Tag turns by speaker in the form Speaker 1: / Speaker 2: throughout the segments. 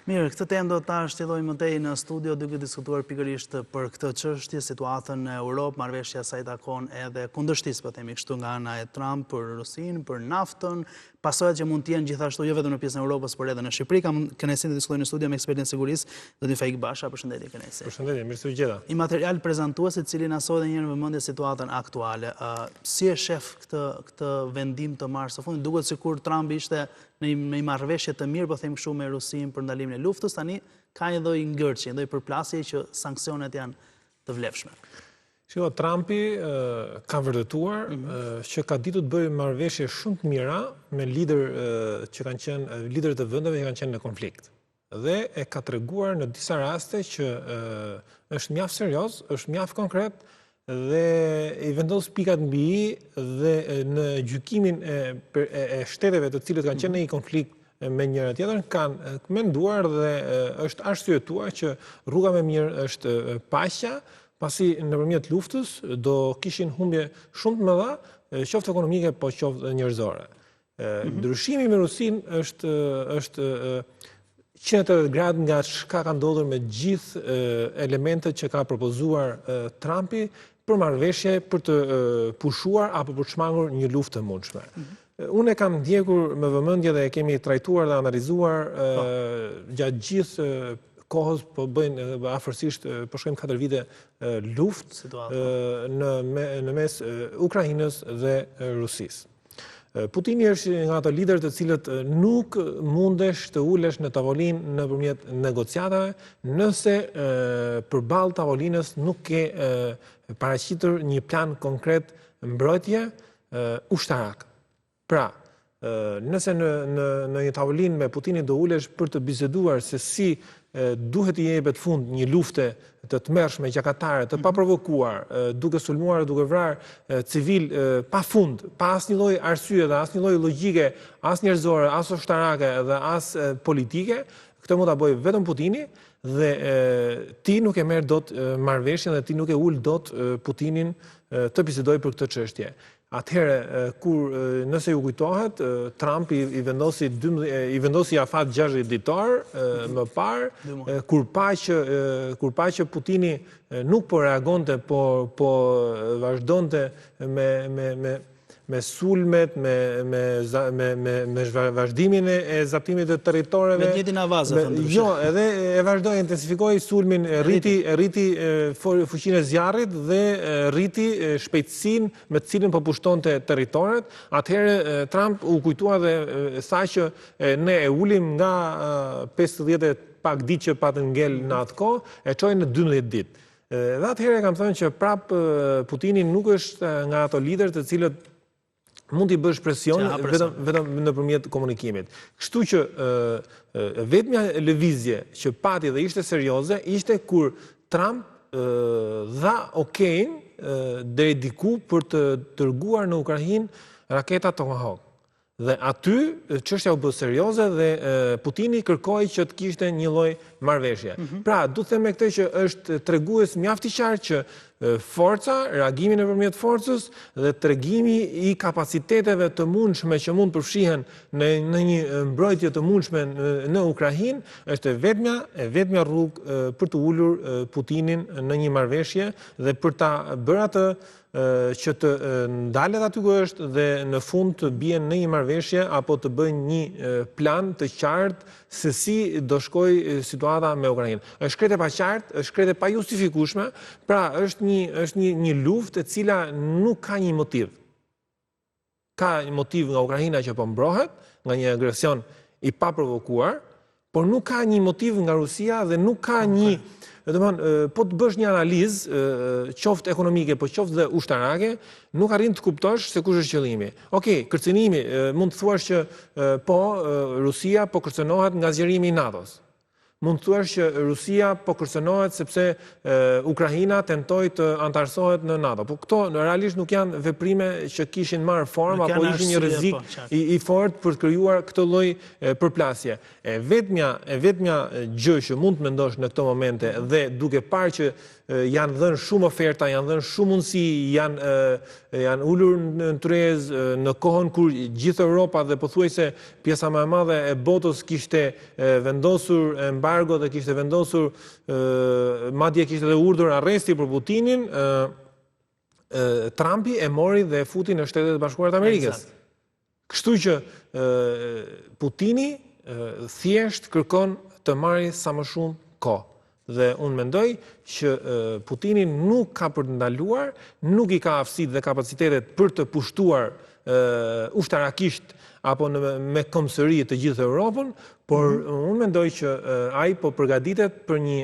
Speaker 1: Mirë, këtë temë do ta shtjellojmë më tej në studio duke diskutuar pikërisht për këtë çështje, situatën në Europë, marrëveshja sa i takon edhe kundërshtisë, po themi kështu nga ana e Trump për Rusinë, për naftën, pasojat që mund të jenë gjithashtu jo vetëm në pjesën e Europës, por edhe në Shqipëri. Kam kënaqësinë të diskutoj në studio me ekspertin e sigurisë, zotin Faik Basha, përshëndetje
Speaker 2: kënaqësi. Përshëndetje, mirë se ju gjeta.
Speaker 1: Një material prezantues i cili na solli edhe një herë në vëmendje situatën aktuale. Si e shef këtë këtë vendim të marrë së fundi? Duket sikur Trump ishte në një marrëveshje të mirë, po them kështu me Rusinë për ndalimin e luftës, tani ka një lloj ngërçi, një lloj përplasje që sanksionet janë të
Speaker 2: vlefshme. Shiko, Trumpi ka vërtetuar mhm. që ka ditur të bëjë marrëveshje shumë të mira me liderë që kanë qenë liderët e vendeve që kanë qenë në konflikt. Dhe e ka treguar në disa raste që është mjaft serioz, është mjaft konkret dhe i vendos pikat mbi i dhe në gjykimin e, e, e shteteve të cilët kanë qenë në një konflikt me njëra tjetrën kanë menduar dhe është arsyetuar që rruga më e mirë është paqja, pasi nëpërmjet luftës do kishin humbje shumë të mëdha, qoftë ekonomike, po qoftë njerëzore. Mhm. Ndryshimi me Rusinë është është 180 gradë nga çka ka ndodhur me gjithë elementët që ka propozuar Trumpi për marrëveshje për të pushuar apo për të shmangur një luftë të mundshme. Mhm. Unë e kam ndjekur me vëmendje dhe e kemi trajtuar dhe analizuar po. gjatë gjithë kohës po bëjnë afërsisht po shkojmë 4 vite luftë po. në në mes Ukrainës dhe Rusisë. Putini është nga ato liderë të cilët nuk mundesh të ulesh në tavolinë nëpërmjet negociatave, nëse përballë tavolinës nuk ke paraqitur një plan konkret mbrojtje ushtarak. Pra, nëse në në në një tavolinë me Putinin do ulesh për të biseduar se si duhet t'i jepet fund një lufte të tmerrshme, gjakatare, të mhm. paprovokuar, duke sulmuar dhe duke vrarë civilë pa fund, pa asnjë lloj arsye dhe asnjë lloj logjike, as njerëzore, as ushtarake dhe as politike, këtë mund ta bëjë vetëm Putini dhe ti nuk e merr dot marrëveshjen dhe ti nuk e ul dot Putinin të bisedojë për këtë çështje. Atëherë, kur nëse ju kujtohet, Trump i vendosi i vendosi afat 60 ditor mhm. më parë, kur pa që kur pa që Putini nuk po reagonte, po po vazhdonte me me me me sulmet, me me me me me vazhdimin e zaptimit të
Speaker 1: territoreve. Me të njëjtin avaz,
Speaker 2: e thënë Jo, edhe e vazhdoi, intensifikoi sulmin, rriti rriti fuqinë e zjarrit dhe rriti shpejtësinë me të cilën po pushtonte territoret, atëherë Trump u kujtua dhe tha që ne e ulim nga 50 e pak ditë që patën ngel në atë kohë, e çoi në 12 ditë. Dhe atëherë kam thënë që prap Putini nuk është nga ato liderë të cilët mund t'i bësh presion vetëm vetëm nëpërmjet komunikimit. Kështu që e vetmja lëvizje që pati dhe ishte serioze ishte kur Trump dha okay-n deri diku për të dërguar në Ukrainë raketa Tomahawk. Dhe aty çështja u bë serioze dhe Putini kërkoi që të kishte një lloj marrëveshje. Mhm. Pra, du të them me këtë që është tregues mjaft i qartë që forca, reagimi nëpërmjet forcës dhe tregimi i kapaciteteve të mundshme që mund të përfshihen në në një mbrojtje të mundshme në, në Ukrainë, është e vetmja e vetmja rrugë për të ulur Putinin në një marrëveshje dhe për ta bërë atë që të ndalet aty ku është dhe në fund të bien në një marrëveshje apo të bëjnë një plan të qartë se si do shkojë situata me Ukrainën. Është krejt e paqartë, është krejt e pajustifikueshme, pra është një është një një luftë e cila nuk ka një motiv. Ka një motiv nga Ukraina që po mbrohet nga një agresion i paprovokuar, por nuk ka një motiv nga Rusia dhe nuk ka një, domethënë, po të bësh një analizë, qoftë ekonomike, po qoftë dhe ushtarake, nuk arrin të kuptosh se kush është qëllimi. Okej, kërcënimi, mund të thuash që po, Rusia po kërcënohet nga zgjerimi i NATO-s. Mund të thuash që Rusia po kërcënohet sepse Ukraina tentoi të anëtarësohet në NATO. Po këto në realisht nuk janë veprime që kishin marrë formë apo ishin një rrezik po, i, i fortë për të krijuar këtë lloj përplasje. E vetmja, e vetmja gjë që mund të mendosh në këto momente dhe duke parë që janë dhënë shumë oferta, janë dhënë shumë mundësi, janë janë ulur në tryezë në kohën kur gjithë Europa dhe pothuajse pjesa më e madhe e botës kishte vendosur embargo dhe kishte vendosur madje kishte edhe urdhër arresti për Putinin, Trumpi e mori dhe e futi në Shtetet e Bashkuara të Amerikës. Kështu që Putini thjesht kërkon të marrë sa më shumë kohë. Dhe unë mendoj që Putini nuk ka për të ndaluar, nuk i ka aftësitë dhe kapacitetet për të pushtuar ushtarakisht apo në, me këmbësori të gjithë Europën, por mm -hmm. unë mendoj që ai po përgatitet për një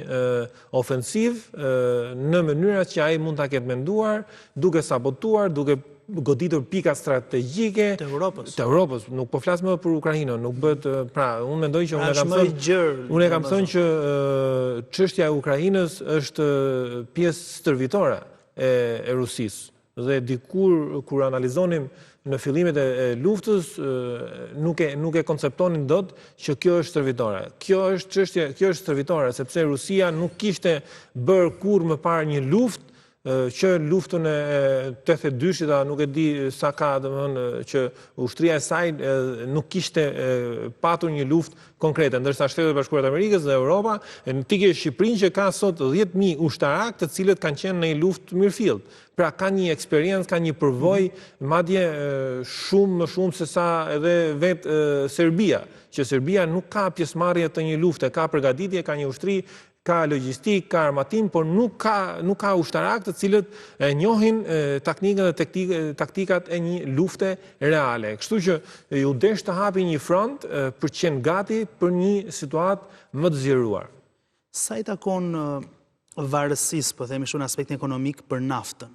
Speaker 2: ofensivë në mënyra që ai mund ta ketë menduar, duke sabotuar, duke goditur pika strategjike
Speaker 1: të Europës.
Speaker 2: Të Europës, nuk po flas më për Ukrainën, nuk bëhet, pra, unë mendoj që unë e kam thënë, unë e kam thënë që çështja e Ukrainës është pjesë stërvitore e, e Rusisë. Dhe dikur kur analizonim në fillimet e, e luftës, nuk e nuk e konceptonin dot që kjo është stërvitore. Kjo është çështje, kjo është stërvitore sepse Rusia nuk kishte bërë kurrë më parë një luftë që luftën e 82-shit, a nuk e di sa ka, domethënë, që ushtria e saj nuk kishte patur një luftë konkrete, ndërsa Shtetet e Bashkuara të Amerikës dhe Europa, ti ke Shqipërinë që ka sot 10.000 ushtarakë të cilët kanë qenë në një luftë të mirëfilltë. Pra ka një eksperiencë, ka një përvojë, madje shumë më shumë se sa edhe vetë Serbia, që Serbia nuk ka pjesëmarrje të një lufte, ka përgatitje, ka një ushtri, ka logjistikë, ka armatim, por nuk ka nuk ka ushtarakë të cilët e njohin teknikën dhe taktikat e një lufte reale. Kështu që iu desh të hapi një front për të qenë gati për një situatë më të zgjeruar.
Speaker 1: Sa i takon varësisë, po themi kështu në aspektin ekonomik për naftën,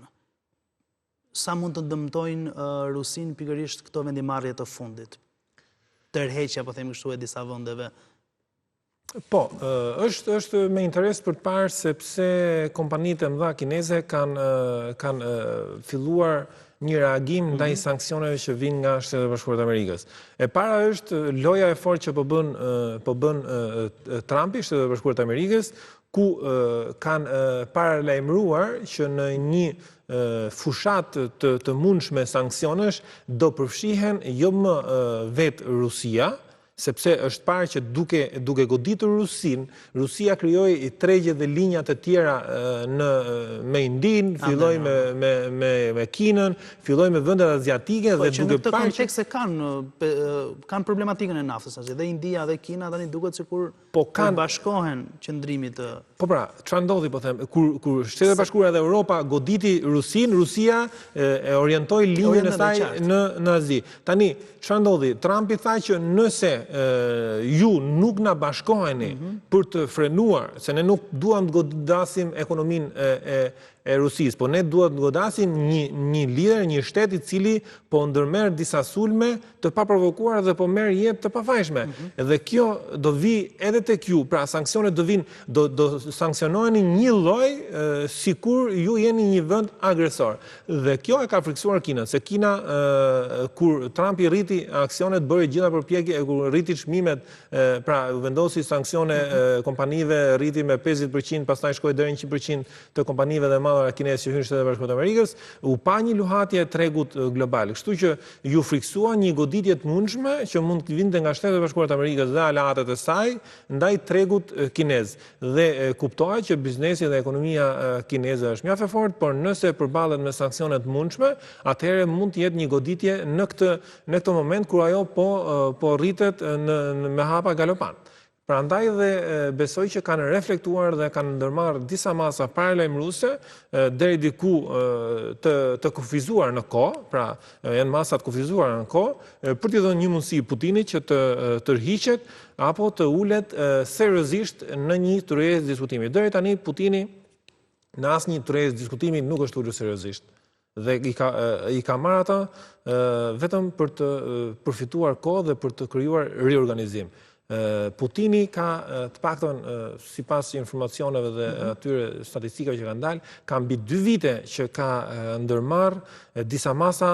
Speaker 1: sa mund të dëmtojnë Rusinë pikërisht këto vendimmarrje të fundit? Tërheqja, po themi kështu, e disa vendeve
Speaker 2: Po, është është me interes për të parë sepse kompanitë e mëdha kineze kanë kanë filluar një reagim ndaj mm -hmm. sanksioneve që vijnë nga Shtetet e Bashkuara të Amerikës. E para është loja e fortë që po bën po bën Trumpi, Shtetet e Bashkuara të Amerikës, ku kanë paralajmëruar që në një fushatë të të mundshme sanksionesh do përfshihen jo më vetë Rusia, sepse është parë që duke duke goditur Rusinë, Rusia krijoi tregje dhe linja të tjera në me Indinë, filloi me me me me Kinën, filloi me vendet aziatike
Speaker 1: po, dhe duke parë që në këtë kontekst e kanë kanë problematikën e naftës, dhe India dhe Kina tani duket sikur po kanë bashkohen qëndrimit të
Speaker 2: Po pra, çfarë ndodhi po them, kur kur Shtetet e Bashkuara dhe Europa goditi Rusinë, Rusia e, e orientoi linjën e saj në në Azi. Tani, çfarë ndodhi? Trumpi tha që nëse e, ju nuk na bashkoheni mm -hmm. për të frenuar, se ne nuk duam të godasim ekonominë e, e e Rusisë, po ne duam të godasim një një lider, një shtet i cili po ndërmerr disa sulme të paprovokuara dhe po merr jetë të pafajshme. Mm -hmm. Dhe kjo do vijë edhe tek ju, pra sanksionet do vijnë, do do sanksionoheni njëlloj sikur ju jeni një vend agresor. Dhe kjo e ka frikësuar Kinën, se Kina e, kur Trumpi rriti aksionet, bëri gjitha përpjekje, kur rriti çmimet, pra u vendosi sanksione mm -hmm. kompanive, rriti me 50%, pastaj shkoi deri në 100% të kompanive dhe mallrave kineze që hynë në Shtetet e Bashkuara të Amerikës, u pa një luhatje e tregut global. Kështu që iu frikësua një goditje të mundshme që mund të vinte nga Shtetet e Bashkuara të Amerikës dhe aleatët e saj ndaj tregut kinez. Dhe kuptohet që biznesi dhe ekonomia kineze është mjaft e fortë, por nëse përballet me sanksione të mundshme, atëherë mund të jetë një goditje në këtë në këtë moment kur ajo po po rritet në, në me hapa galopantë. Prandaj dhe besoj që kanë reflektuar dhe kanë ndërmarrë disa masa paralajmëruese deri diku të të kufizuar në kohë, pra janë masa të kufizuara në kohë, për t'i dhënë një mundësi Putinit që të tërhiqet apo të ulet seriozisht në një tryezë diskutimi. Deri tani Putini në asnjë tryezë diskutimi nuk është ulur seriozisht. Dhe i ka i ka marrë ata vetëm për të përfituar kohë dhe për të krijuar riorganizim. Putini ka të paktën sipas informacioneve dhe mhm. atyre statistikave që kanë dalë, ka mbi 2 vite që ka ndërmarrë disa masa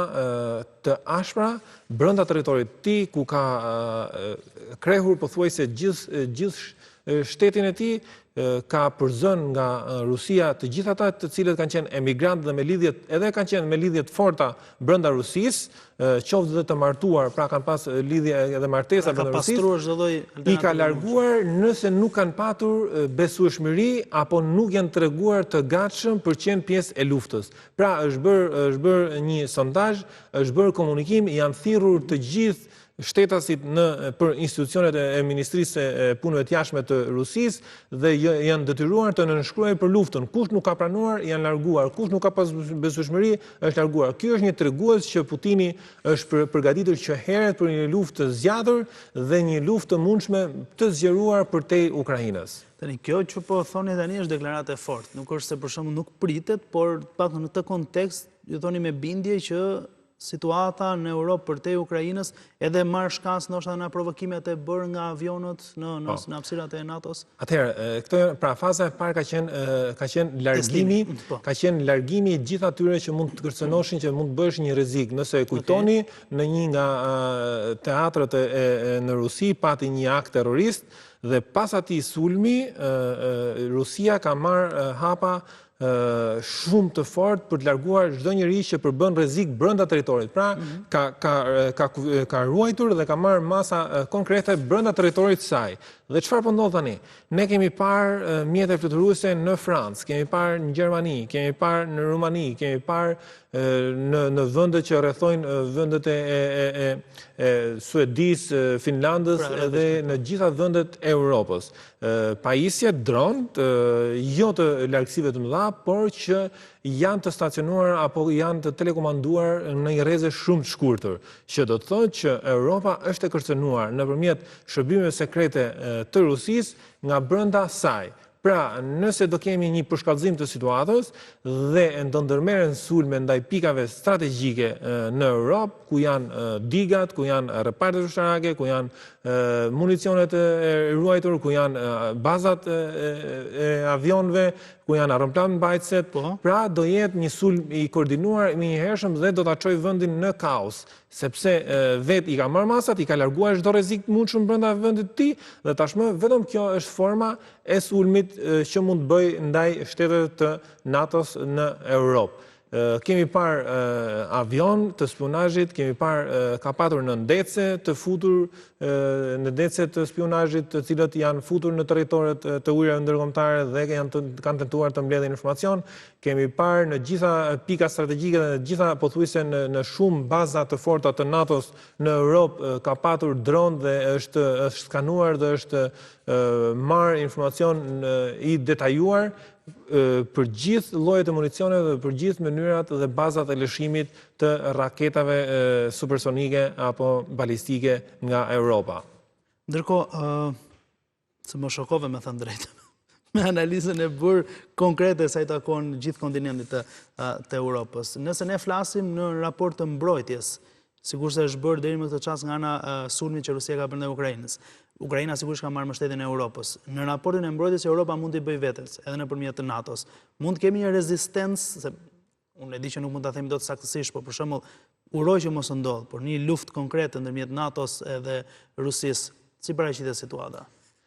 Speaker 2: të ashpra brenda territorit të tij, ku ka krehur pothuajse gjithë gjithë shtetin e tij, ka përzënë nga Rusia të gjithë ata të cilët kanë qenë emigrantë dhe me lidhje edhe kanë qenë me lidhje të forta brenda Rusisë, qoftë dhe të martuar, pra kanë pas lidhje edhe martesa
Speaker 1: pra, brenda Rusisë.
Speaker 2: I ka larguar nëse nuk kanë patur besueshmëri apo nuk janë treguar të gatshëm për qenë pjesë e luftës. Pra është bërë është bërë një sondazh, është bërë komunikim, janë thirrur të gjithë shtetasit në për institucionet e Ministrisë së Punëve të Jashtme të Rusisë dhe janë detyruar të nënshkruajnë për luftën. Kush nuk ka pranuar, janë larguar. Kush nuk ka pas besueshmëri, është larguar. Ky është një tregues që Putini është përgatitur që herët për një luftë të zgjatur dhe një luftë të mundshme të zgjeruar përtej Ukrainës.
Speaker 1: Tani, kjo që po thoni tani është deklaratë e fortë. Nuk është se për shembull nuk pritet, por të paktën në këtë kontekst, ju thoni me bindje që situata në Europë përtej Ukrainës, edhe marrë shkas ndoshta nga provokimet e bërë nga avionët në në po. në hapësirat e
Speaker 2: NATO-s. Atëherë, këto janë pra faza e parë ka qenë ka qenë largimi, po. ka qenë largimi i gjithë atyre që mund të kërcënoshin që mund të bëheshin një rrezik. Nëse e kujtoni në një nga teatrët e, e, në Rusi pati një akt terrorist dhe pas atij sulmi Rusia ka marrë hapa shumë të fortë për të larguar çdo njeri që përbën rrezik brenda territorit. Pra, mhm. ka ka ka ka ruajtur dhe ka marrë masa konkrete brenda territorit të saj. Dhe çfarë po ndodh tani? Ne kemi parë mjete fluturuese në Francë, kemi parë në Gjermani, kemi parë në Rumani, kemi parë në në vende që rrethojnë vendet e e e e Suedisë, Finlandës pra, dhe në gjitha vendet e Europës. Pajisje dron, jo të largësive të mëdha, por që janë të stacionuar apo janë të telekomanduar në një rreze shumë të shkurtër, që do të thotë që Europa është e kërcënuar nëpërmjet shërbimeve sekrete të Rusisë nga brenda saj. Pra, nëse do kemi një përshkallëzim të situatës dhe do ndërmerren sulme ndaj pikave strategjike në Europë, ku janë digat, ku janë repartet ushtarake, ku janë municionet e ruajtur, ku janë bazat e avionëve, ku janë aeroplanmbajtëset, po. pra do jetë një sulm i koordinuar i menjëhershëm dhe do ta çojë vendin në kaos. sepse vetë i ka marrë masat, i ka larguar çdo rrezik të mundshëm brenda vendit të tij dhe tashmë vetëm kjo është forma e sulmit që mund të bëjë ndaj shteteve të NATO-s në Europë. Kemi parë avion të spiunazhit, kemi parë ka patur nëndetëse të futur nëndetëse të spiunazhit të cilët janë futur në territoret të ujërave ndërkombëtare dhe janë kanë tentuar të mbledhin informacion. Kemi parë në gjitha pika strategjike dhe në gjitha pothuajse në në shumë baza të forta të NATO-s në Europë ka patur dron dhe është është skanuar dhe është marrë informacion i detajuar për gjithë llojet e municioneve dhe për gjithë mënyrat dhe bazat e lëshimit të raketave supersonike apo balistike nga Europa.
Speaker 1: Ndërkohë, Se më shokove me thënë drejtën. Me analizën e bërë konkrete sa i takon gjithë kontinentit të, të Europës. Nëse ne flasim në raport të mbrojtjes, sikurse është bërë deri më këtë çast nga ana sulmit që Rusia ka bërë ndaj Ukrainës. Ukraina sigurisht ka marrë mbështetjen e Europës. Në raportin e mbrojtjes Europa mund t'i bëjë vetes, edhe nëpërmjet të NATO-s. Mund të kemi një rezistencë, se Unë e di që nuk mund ta themi dot saktësisht, por për shembull, uroj që mos të ndodhë, por një luftë konkrete ndërmjet NATO-s edhe Rusisë, si paraqitet situata?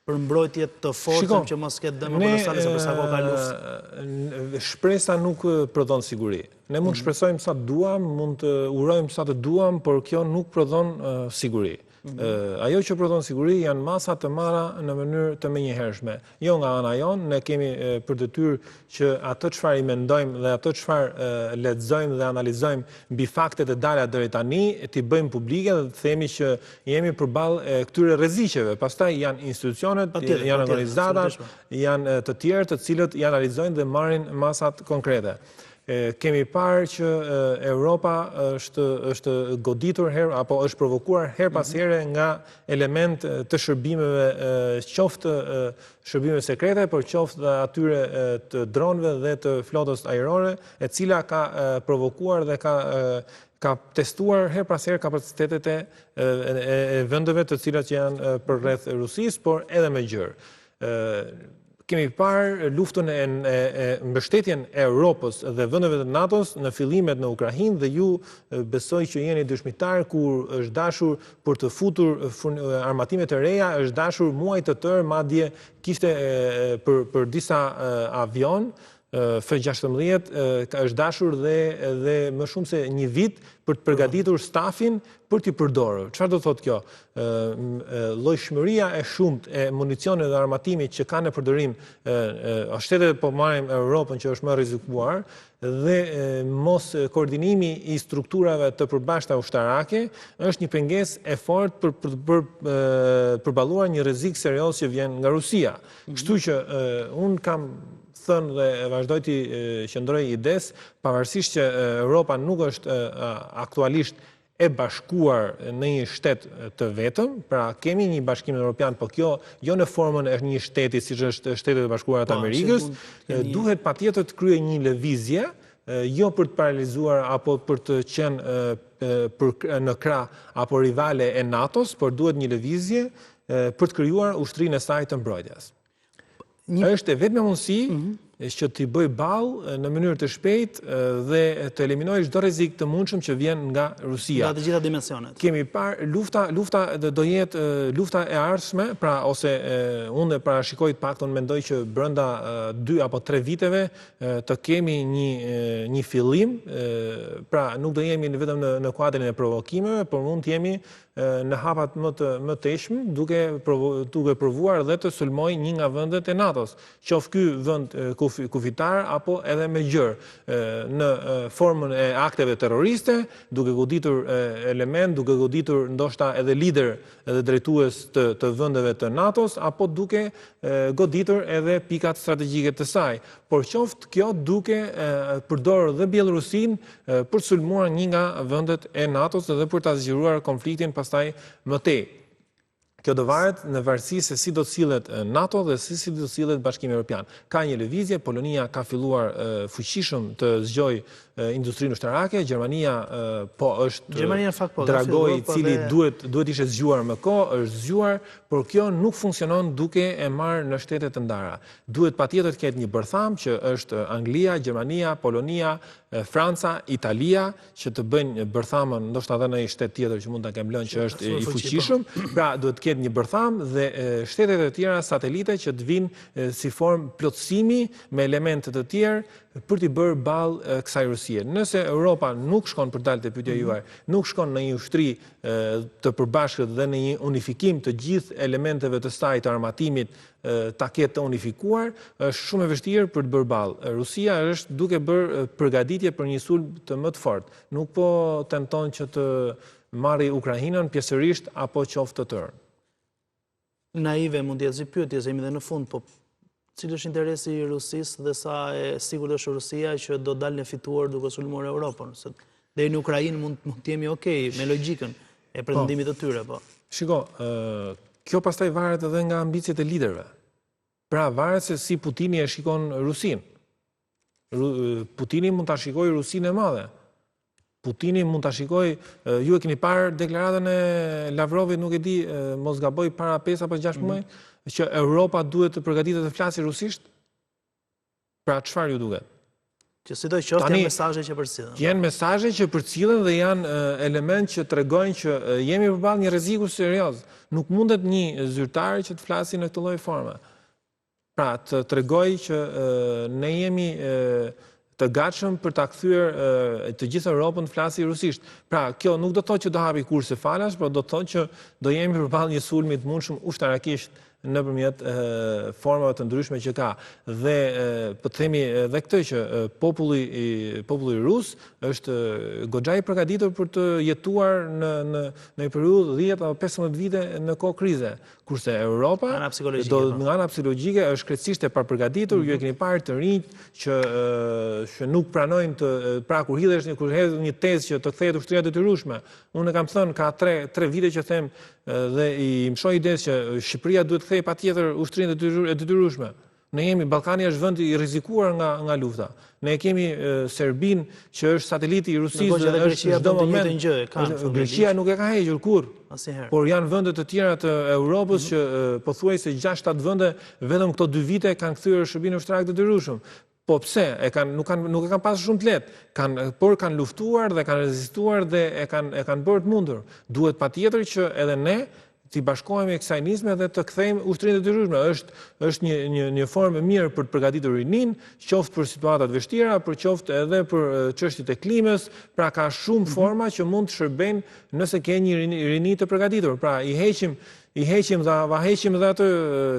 Speaker 1: Për mbrojtje të fortë që mos ketë dëme kolosale se për sa kohë ka
Speaker 2: luftë. Shpresa nuk prodhon siguri. Ne mund të mhm. shpresojmë sa të duam, mund të urojmë sa të duam, por kjo nuk prodhon siguri. Mhm. Ajo që prodhon siguri janë masa të marra në mënyrë të menjëhershme. Jo nga ana jonë, ne kemi për detyrë që atë çfarë i mendojmë dhe atë çfarë lexojmë dhe analizojmë mbi faktet e dala deri tani, t'i bëjmë publike dhe të themi që jemi përballë këtyre rreziqeve. Pastaj janë institucionet, janë organizatat, janë të tjerë të cilët i analizojnë dhe marrin masat konkrete. Kemi parë që Europa është është goditur herë apo është provokuar herë pas mhm. here nga elementë të shërbimeve qoftë shërbimeve sekrete, por qoftë dhe atyre të dronëve dhe të flotës ajrore, e cila ka provokuar dhe ka ka testuar herë pas here kapacitetet e e vendeve të cilat që janë përreth Rusisë, por edhe më gjerë. Kemi parë luftën e, e, e mbështetjen e Europës dhe vendeve të NATO-s në fillimet në Ukrainë dhe ju besoj që jeni dëshmitar kur është dashur për të futur armatime të reja, është dashur muaj të tërë, madje kishte për për disa avionë F-16 është dashur dhe dhe më shumë se një vit për të përgatitur stafin për t'i përdorur. Çfarë do të thotë kjo? Llojshmëria e shumtë e municioneve dhe armatimit që ka në përdorim shtetet po marrim Europën që është më e rrezikuar dhe mos koordinimi i strukturave të përbashkëta ushtarake është një pengesë e fortë për për për përballuar një rrezik serioz që vjen nga Rusia. Mhm. Kështu që unë kam thënë dhe vazhdoj t'i qëndroj idesë, pavarësisht që Europa nuk është aktualisht e bashkuar në një shtet të vetëm, pra kemi një bashkim europian, po kjo jo në formën e një shteti siç është Shtetet e Bashkuara të po, Amerikës, duhet patjetër të kryejë një lëvizje, jo për të paralizuar apo për të qenë për në krah apo rivale e NATO-s, por duhet një lëvizje për të krijuar ushtrinë e saj të mbrojtjes. Një... Është e vetmja mundësi mm që t'i bëjë ballë në mënyrë të shpejtë dhe të eliminojë çdo rrezik të mundshëm që vjen nga
Speaker 1: Rusia. Nga të gjitha dimensionet.
Speaker 2: Kemi parë lufta, lufta do jetë lufta e ardhshme, pra ose unë e parashikoj të paktën mendoj që brenda 2 apo 3 viteve të kemi një një fillim, pra nuk do jemi vetëm në në kuadrin e provokimeve, por mund të jemi në hapat më të mëtejshëm, duke duke provuar dhe të sulmojë një nga vendet e NATO-s, qoftë ky vend kufitar apo edhe më gjerë, në formën e akteve terroriste, duke goditur element, duke goditur ndoshta edhe liderë edhe drejtues të të vendeve të NATO-s apo duke goditur edhe pikat strategjike të saj. Por qoftë kjo duke përdorur dhe Bjellorusinë për të sulmuar një nga vendet e NATO-s dhe për ta zgjeruar konfliktin pastaj më tej. Kjo do varet në varësi se si do të sillet NATO dhe se si do të sillet Bashkimi Evropian. Ka një lëvizje, Polonia ka filluar fuqishëm të zgjojë industrinë ushtarake, Gjermania po është
Speaker 1: Gjermania në fakt po,
Speaker 2: dragoi i po cili duhet duhet ishte zgjuar më kohë, është zgjuar, por kjo nuk funksionon duke e marrë në shtete të ndara. Duhet patjetër të ketë një bërthamë që është Anglia, Gjermania, Polonia, Franca, Italia, që të bëjnë bërthamën, ndoshta edhe në një shtet tjetër që mund ta kem lënë që është i fuqishëm, pra duhet të ketë një bërthamë dhe shtetet e tjera satelite që të vijnë si formë plotësimi me elementë të tjerë për t'i bërë ballë kësaj Rusie. Nëse Europa nuk shkon për dalë te pyetja mhm. juaj, nuk shkon në një ushtri të përbashkët dhe në një unifikim të gjithë elementeve të saj të armatimit ta ketë të unifikuar, është shumë e vështirë për të bërë ballë. Rusia është duke bërë përgatitje për një sulm të më të fortë. Nuk po tenton që të marri Ukrainën pjesërisht apo qoftë të tërë.
Speaker 1: Naive mund të jetë si pyetje, se jemi dhe në fund, po cili është interesi i Rusisë dhe sa e sigurt është Rusia që do dalë e fituar duke sulmuar Europën? Se deri në Ukrainë mund mund të jemi okay me logjikën e po. pretendimit të tyre, po.
Speaker 2: Shiko, Kjo pastaj varet edhe nga ambiciet e liderëve. Pra varet se si Putini e shikon Rusinë. Putini mund ta shikojë Rusinë e madhe. Putini mund ta shikojë, ju e keni parë deklaratën e Lavrovit, nuk e di, mos gaboj para 5 apo 6 mhm. muaj, që Europa duhet të përgatitet të flasi rusisht? Pra çfarë ju
Speaker 1: duket? Që sido qoftë janë mesazhe që
Speaker 2: përcillen. Janë mesazhe që përcillen dhe janë elementë që tregojnë që jemi përballë një rreziku serioz. Nuk mundet një zyrtar që të flasi në këtë lloj forme. Pra, të tregojë që ne jemi të gatshëm për ta kthyer të gjithë Europën të flasi rusisht. Pra, kjo nuk do të thotë që do hapi kurse falas, por do të thotë që do jemi përballë një sulmi të mundshëm ushtarakisht nëpërmjet formave të ndryshme që ka. Dhe po të themi edhe këtë që populli populli rus është goxha i përgatitur për të jetuar në në në një periudhë 10 apo 15 vite në kohë krize. Kurse Europa, do po. nga ana psikologjike është krejtësisht e papërgatitur, ju e mhm. keni parë të rinjtë që që nuk pranojnë të pra kur hidhesh një kur hedh një tezë që të kthehet ushtria e detyrueshme. Unë e kam thënë ka 3 3 vite që them dhe i mëshoj idesë që Shqipëria duhet të kthejë patjetër ushtrinë e detyrueshme. Ne jemi, Ballkani është vend i rrezikuar nga nga lufta. Ne kemi Serbinë që është sateliti i Rusisë
Speaker 1: dhe është çdo moment. Gjë,
Speaker 2: kanë, Greqia nuk e ka hequr kurrë.
Speaker 1: Asnjëherë.
Speaker 2: Por janë vende të tjera të Europës mm -hmm. që pothuajse 6-7 vende vetëm këto dy vite kanë kthyer shërbimin ushtarak të detyrueshëm. Po pse? E kanë nuk kanë nuk e kanë pasur shumë të lehtë. Kanë por kanë luftuar dhe kanë rezistuar dhe e kanë e kanë bërë të mundur. Duhet patjetër që edhe ne t'i bashkohemi kësaj nisme dhe të kthejmë ushtrinë e detyrueshme. Është është një një një formë e mirë për të përgatitur rininë, qoftë për situata të vështira, por qoftë edhe për çështjet e klimës, pra ka shumë mhm. forma që mund të shërbejnë nëse ke një rini, rini të përgatitur. Pra i heqim i heqim dhe ua heqim dhe atë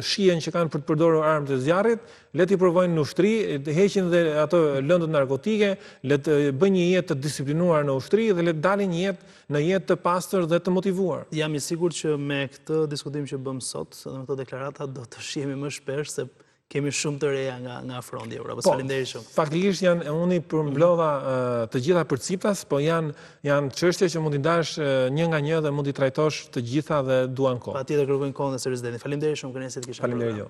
Speaker 2: shijen që kanë për të përdorur armë të zjarrit, le t'i provojnë në ushtri, të heqin dhe ato lëndët narkotike, le të bëjnë një jetë të disiplinuar në ushtri dhe le të dalin një jetë në jetë të pastër dhe të
Speaker 1: motivuar. Jam i sigurt që me këtë diskutim që bëmë sot dhe me këto deklarata do të shihemi më shpesh se kemi shumë të reja nga nga fronti i Europës. Po, Faleminderit
Speaker 2: shumë. Faktikisht janë unë i përmblodha të gjitha përciptas, po janë janë çështje që mund t'i ndash një nga një dhe mund t'i trajtosh të gjitha dhe duan
Speaker 1: kohë. Patjetër kërkojnë kohën dhe seriozitetin. Faleminderit shumë, kënaqësi të kisha.
Speaker 2: Faleminderit ju.